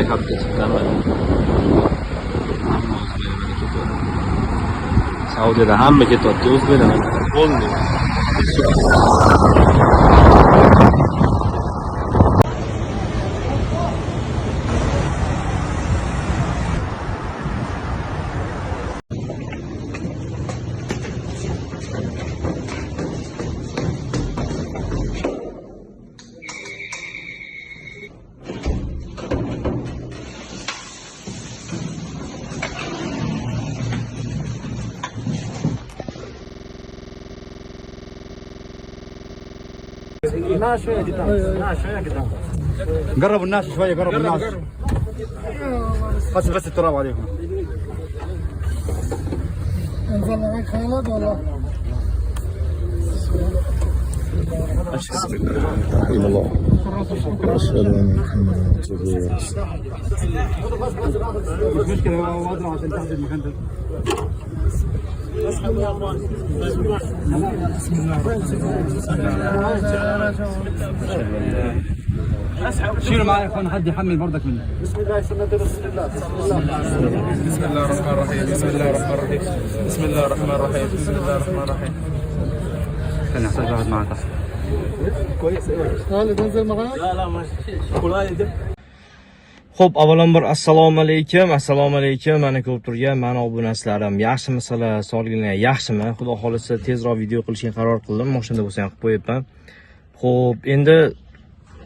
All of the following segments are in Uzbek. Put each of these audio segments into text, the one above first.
Rehabga chiqqanman. Hamma o'zbeklar mana ketyapti. Saudiyada hamma ketyapti, o'zbeklar mana полный. قربوا الناس شويه، قربوا الناس، بس بس التراب عليهم. انزل معاك خالد ولا؟ إلى الله، وأشهد أن محمدا عبده ورسوله. مش مشكله، هو ادرى عشان تحدد المكان ده. شيلوا معايا يا اخوان، حد يحمل بردك منه. بسم الله الرحمن الرحيم، بسم الله الرحمن الرحيم، بسم الله الرحمن الرحيم، بسم الله الرحمن الرحيم. استنى، احتاج واحد معاه تحت. خالد انزل معاك؟ Xo'p, avvalambor assalomu alaykum, assalomu alaykum. Meni ko'rib turgan mani obunachilarim, yaxshimisizlar, sog'liginglar yaxshimi? Xudo xolisa tezroq video qilishga qaror qildim. Mashinada bo'lsa ham qilib qo'yibman. Xo'p, endi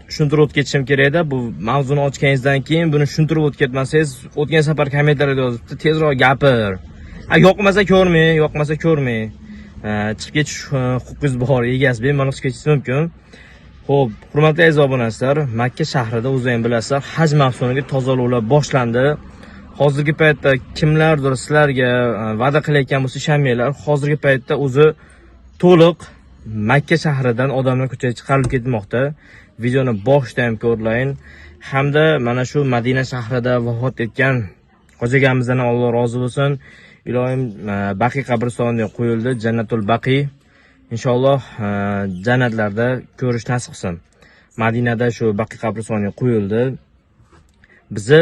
tushuntirib o'tib ketishim kerakda. Bu mavzuni ochganingizdan keyin buni tushuntirib o'tib ketmasangiz, o'tgan safar kommentariyada yozibdi, tezroq gapir. A yoqmasa ko'rmang, yoqmasa ko'rmang. Chiqib ketish huquqingiz bor, egasi bemalol chiqib ketishingiz mumkin. Xo'p, hurmatli aziz obunachilar, Makka shahrida o'zingiz ham bilasizlar, haj mavsumiga tozalovlar boshlandi. Hozirgi paytda kimlardir sizlarga va'da qilayotgan bo'lsa ishonmanglar. Hozirgi paytda o'zi to'liq Makka shahridan odamlar ko'chaga chiqarilib ketilmoqda. Videoni boshida ham ko'rlayin. Hamda mana shu Madina shahrida vafot etgan hoji akamizdan ham Alloh rozi bo'lsin. Iloyim Baqiy qabristoniga qo'yildi, Jannatul Baqiy. Inshaalloh jannatlarda ko'rish nasib qilsin. Madinada shu Baqiy qabristoniga qo'yildi. Bizni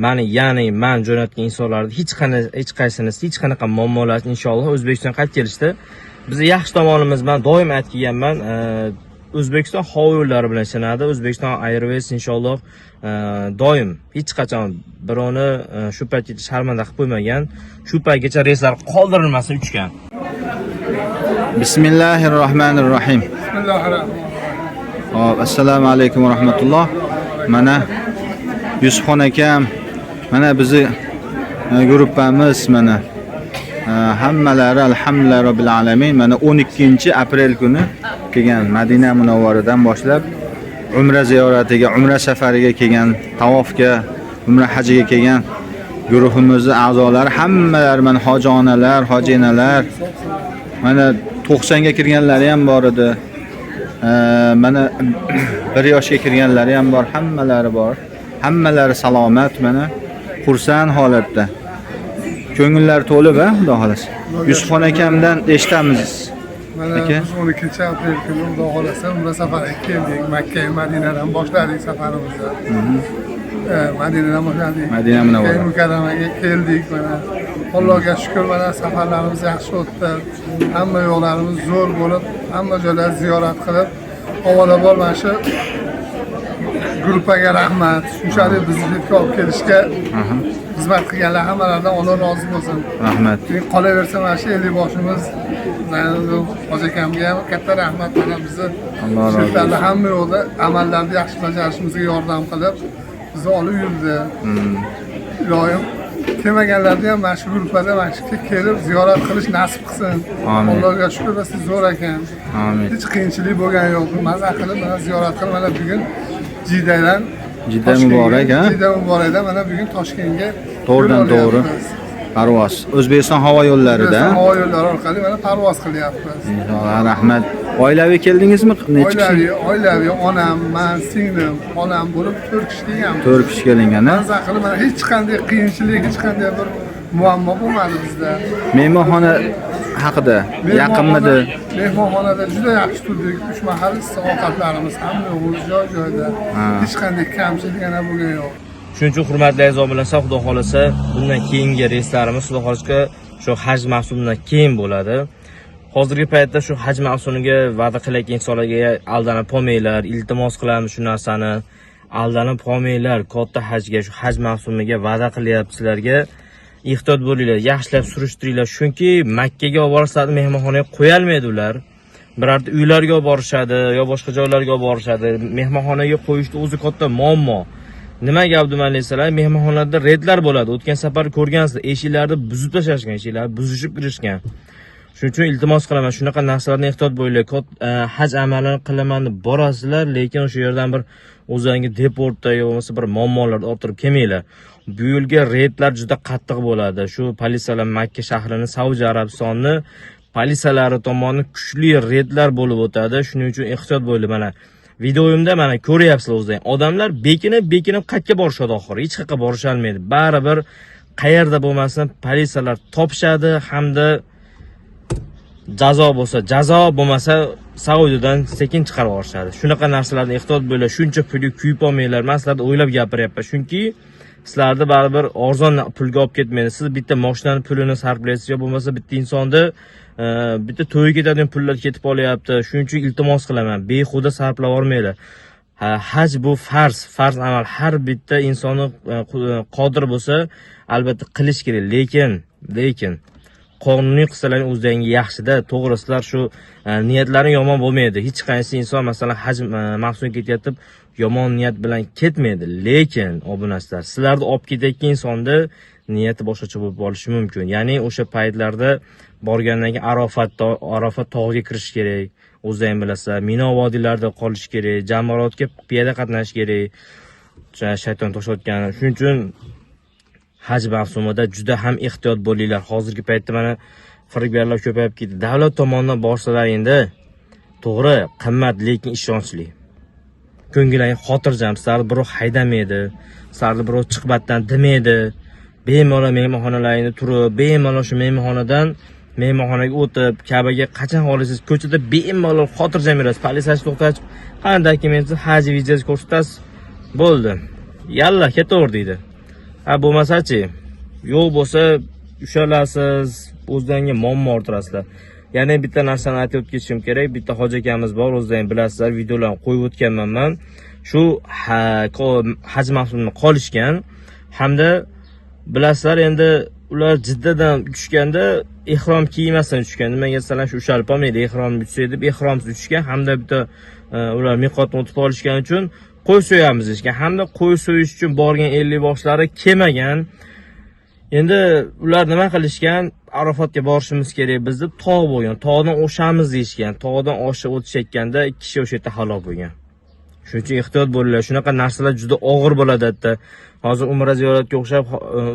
mani, ya'ni man jo'natgan insonlarni hech qanday, hech qaysinisi hech qanaqa muammolar, inshaalloh O'zbekistonga qaytib kelishdi. Bizni yaxshi tomonimiz, man doim aytib kelganman, O'zbekiston havo yo'llari bilan ishlanadi. O'zbekiston Airways inshaalloh doim hech qachon birovni shu paytgacha sharmanda qilib qo'ymagan. Shu paytgacha reyslar qoldirilmasdan uchgan. Bismillahir Rohmanir Rohim. بسم الله الرحمن الرحيم. Hop, assalomu alaykum va rahmatulloh. Mana Yusufxon akam, mana bizni gruppamiz mana hammalari alhamdulillah robbil alamin. Mana 12-aprel kuni kelgan Madina Munavvaradan boshlab umra ziyoratiga, umra safariga kelgan, tavofga, umra hajiga kelgan guruhimizni a'zolari hammalari mana hoji onalar, hoji enalar, mana 90 ga kirganlari ham bor edi. Mana 1 yoshga kirganlari ham bor, hammalari bor. Hammalari salomat, mana xursand holatda. Ko'ngillari to'lib, ha, Xudo xolasa. Yusufxon akamdan eshitamiz. Mana Aka. biz 12 aprel kuni Xudo xolasa umra safariga keldik. Makka Madinadan boshladik safarimizni. Madinadan boshladik. Madina Munavvara. Makka Mukarramaga keldik mana. Allohga shukur, mana safarlarimiz yaxshi o'tdi. Hamma yo'llarimiz zo'r bo'lib, hamma joylarni ziyorat qilib, avvalambor mana shu gruppaga rahmat. Shunchalik bizni yerga olib kelishga xizmat qilganlar hammalaridan Alloh rozi bo'lsin. Rahmat. Keyin qolaversa mana shu ellikboshimiz hoji akamga ham katta rahmat, mana bizni Alloh rozi bo'lsin. shu hamma yo'lda amallarni yaxshi bajarishimizga yordam qilib bizni olib yurdi. Iloyim kelmaganlarni ham mana shu gruppada mana shu yerga kelib ziyorat qilish nasib qilsin. Amin. Allohga shukur, siz zo'r ekan. Amin. Hech qiyinchilik bo'lgani yo'q. Maza qilib mana ziyorat qilib mana bugun Jiddadan Jidda Toshkentga- muborak, ha? Jidda muborakdan mana bugun Toshkentga To'g'ridan yo'l to'g'ri olyapmiz. Parvoz. O'zbekiston havo yo'llarida. O'zbekiston havo yo'llari orqali mana parvoz qilyapmiz. Inshaalloh, rahmat. Oilaviy keldingizmi? Necha kishi? Oilaviy, oilaviy onam, man, singlim, onam bo'lib 4 kishi kelganmiz. 4 kishi kelingan, ha? Maza qilib mana hech qanday qiyinchilik, hech qanday bir muammo bo'lmadi bizda. Mehmonxona haqida yaqinmidi? Mehmonxonada juda yaxshi turdik. 3 mahal issiq ovqatlarimiz, hamma yo'g'imiz joy joyida. Hech qanday kamchilik ana bo'lgani yo'q. Shuning uchun, hurmatli aziz obunachilar, xudo xohlasa, bundan keyingi reyslarimiz, xudo xohlasa, shu haj mavsumidan keyin bo'ladi. Hozirgi paytda shu haj mavsumiga va'da qilayotgan insonlarga aldanib qolmanglar, iltimos qilamiz shu narsani. Aldanib qolmanglar, katta hajga, shu haj mavsumiga va'da qilyapti sizlarga. Ehtiyot bo'linglar, yaxshilab surishtiringlar. Chunki Makkaga olib borsa, mehmonxonaga qo'yolmaydi ular. Birorta uylarga olib borishadi yo boshqa joylarga olib borishadi. Mehmonxonaga qo'yishni o'zi katta muammo. Nimaga, Abduman desalar, mehmonxonalarda reydlar bo'ladi. O'tgan safar ko'rgansizlar, eshiklarni buzib tashlashgan, eshiklarni buzishib kirishgan. Shuning uchun iltimos qilaman, shunaqa narsalardan ehtiyot bo'linglar. Haj amalini qilaman deb borasizlar, lekin o'sha yerdan bir o'zlaringga deportda yo bo'lmasa bir muammolarni orttirib kelmanglar. Bu yilgi reydlar juda qattiq bo'ladi. Shu politsiyalar Makka shahrini, Saudiya Arabistonni politsiyalari tomonidan kuchli reydlar bo'lib o'tadi. Shuning uchun ehtiyot bo'linglar. Mana videoyimda mana ko'ryapsizlar o'zlaring. Odamlar bekinib, bekinib qayerga borishadi oxiri? Hech qayerga borisholmaydi. Baribir qayerda bo'lmasin politsiyalar topishadi hamda jazo bo'lsa jazo, bo'lmasa Saudiyadan sekin chiqarib yuborishadi. Shunaqa narsalardan ehtiyot bo'linglar. Shuncha pulga kuyib olmanglar. Men sizlarni o'ylab gapiryapman. Chunki sizlarni baribir arzon pulga olib ketmaydi. Siz bitta mashinani pulini sarflaysiz yo bo'lmasa bitta insonni bitta to'yga ketadigan pullar ketib qolyapti. Shuning uchun iltimos qilaman, behuda sarflab yubormanglar. Ha, haj bu farz, farz amal. Har bitta insonni qodir bo'lsa, albatta qilish kerak. Lekin qonuniy qilsalaring o'zlaringga yaxshida. To'g'ri, sizlar shu niyatlaring yomon bo'lmaydi. Hech qaysi inson, masalan, haj mavsumiga ketyapti, yomon niyat bilan ketmaydi. Lekin obunachilar, sizlarni olib ketayotgan insonni niyati boshqacha bo'lib qolishi mumkin. Ya'ni o'sha paytlarda borgandan keyin Arafat tog'iga kirish kerak. O'zlaring bilasizlar, Mino vodiylarida qolish kerak, jamoratga piyoda qatnash kerak. Shayton toshayotgan. Shuning uchun haj mavsumida juda ham ehtiyot bo'linglar. Hozirgi paytda mana firibgarlar ko'payib ketdi. Davlat tomonidan borsalar endi to'g'ri, qimmat, lekin ishonchli. Ko'ngillaring xotirjam, sizlarni birov haydamaydi, sizlarni birov chiqbatdan demaydi. Bemalol mehmonxonalaringda turib, bemalol shu mehmonxonadan mehmonxonaga o'tib, Kabaga qachon xohlasangiz ko'chada bemalol xotirjam yurasiz. Politsiyachi to'xtatib, qani dokumentni, haj vizasi ko'rsatasiz. Bo'ldi. Yalla, ketaver deydi. Ha, bo'lmasachi, yo'q bo'lsa ushalasiz, o'zlaringga muammo orttirasizlar. Yana bitta narsani aytib o'tib ketishim kerak. Bitta hoji akamiz bor, o'zlaring bilasizlar, videolarni qo'yib o'tganman man. Shu haj mavsumida qolishgan hamda bilasizlar, endi ular Jiddadan tushganda ehrom kiymasdan tushgan. Nimaga desalar, shu ushalib qolmaydi, ehrom bitsa deb ehromsiz tushgan hamda bitta ular miqotni o'tib olishgani uchun qo'y so'yamiz deyishgan hamda qo'y so'yish uchun borgan 50 boshlari kelmagan. Endi ular nima qilishgan? Arafotga borishimiz kerak biz deb tog' bo'lgan. Tog'dan oshamiz deyishgan. Tog'dan oshib o'tishayotganda ikki kishi o'sha yerda halok bo'lgan. Shuning uchun ehtiyot bo'linglar. Shunaqa narsalar juda og'ir bo'ladi hatto. Hozir umra ziyoratga o'xshab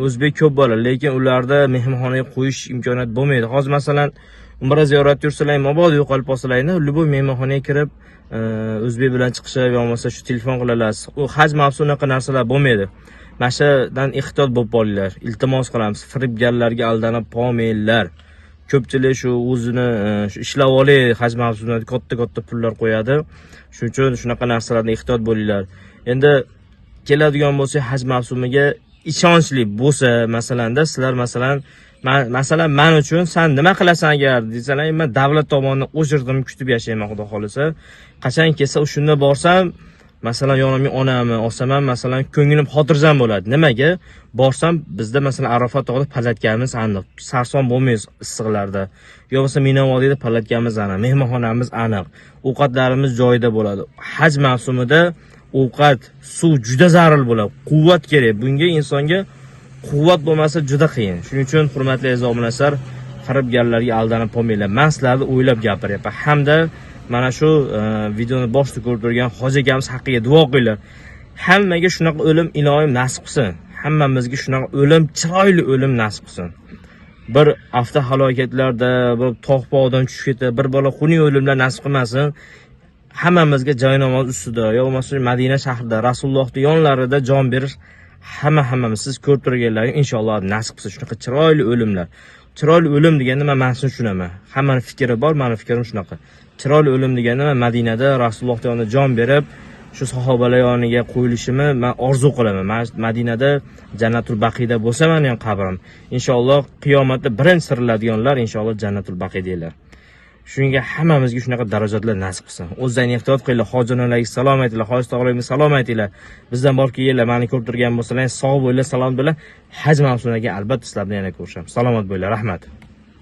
o'zbek ko'p bo'ladi, lekin ularda mehmonxonaga qo'yish imkoniyati bo'lmaydi. Hozir, masalan, umra ziyoratga yursalar, mabodo yo'qolib qolsalar, любой mehmonxonaga kirib, o'zbek bilan chiqishib yo bo'lmasa shu telefon qila olasiz. U haj mavsumi unaqa narsalar bo'lmaydi. Mana shundan ehtiyot bo'lib qolinglar. Iltimos qilamiz, firibgarlarga aldanib qolmanglar. Ko'pchilik shu o'zini shu ishlab olay haj mavsumida katta-katta pullar qo'yadi. Shuning uchun shunaqa narsalardan ehtiyot bo'linglar. Endi keladigan bo'lsa haj mavsumiga ishonchli bo'lsa, masalanda sizlar, masalan, masalan, man uchun san nima qilasan agar desalar, men davlat tomonidan o'shirdim kutib yashayman, xudo xohlasa. Qachon kelsa shunda borsam, masalan, yonimga onamni olsam ham, masalan, ko'nglim xotirjam bo'ladi. Nimaga? Borsam, bizda, masalan, Arafat tog'ida palatkamiz aniq. Sarson bo'lmaymiz issiqlarda. Yo bo'lmasa Mino vodiyda palatkamiz aniq, mehmonxonamiz aniq. Ovqatlarimiz joyida bo'ladi. Haj mavsumida ovqat, suv juda zarur bo'ladi. Quvvat kerak. Bunga insonga quvvat bo'lmasa juda qiyin. Shuning uchun, hurmatli aziz obunachilar, firibgarlarga aldanib qolmanglar. Men sizlarni o'ylab gapiryapman. Hamda mana shu videoni boshida ko'rib turgan hoji akamiz haqqiga duo qilinglar. Hammaga shunaqa o'lim iloyim nasib qilsin. Hammamizga shunaqa o'lim, chiroyli o'lim nasib qilsin. Bir avto halokatlarda, bir tog' bog'dan tushib ketib, bir bola xunuk o'limlar nasib qilmasin. Hammamizga joy namoz ustida yo bo'lmasa Madina shahrida Rasulullohning yonlarida jon berish hammamiz siz ko'rib turganlaring inshaalloh nasib qilsin shunaqa chiroyli o'limlar. Chiroyli o'lim deganda men ma'nosini tushunaman. Hammani fikri bor, mani fikrim shunaqa. Chiroyli o'lim deganda men Madinada Rasulullohning yonida jon berib, Shu sahobalar yoniga qo'yilishimni man orzu qilaman. Man Madinada Jannatul Baqiyda bo'lsa mani ham qabrim. Inshaalloh qiyomatda birinchi tiriladiganlar inshaalloh Jannatul Baqiydalar. Shunga hammamizga shunaqa darajatlar nasib qilsin. O'zlaringni ehtiyot qilinglar, hoji salom aytinglar, hoji tog'larga salom aytinglar. Bizdan borib kelganlar, meni ko'rib turgan bo'lsalar, sog' bo'linglar, salomat bo'linglar. Haj mavsumiga albatta sizlar bilan yana ko'rishamiz. Salomat bo'linglar, rahmat.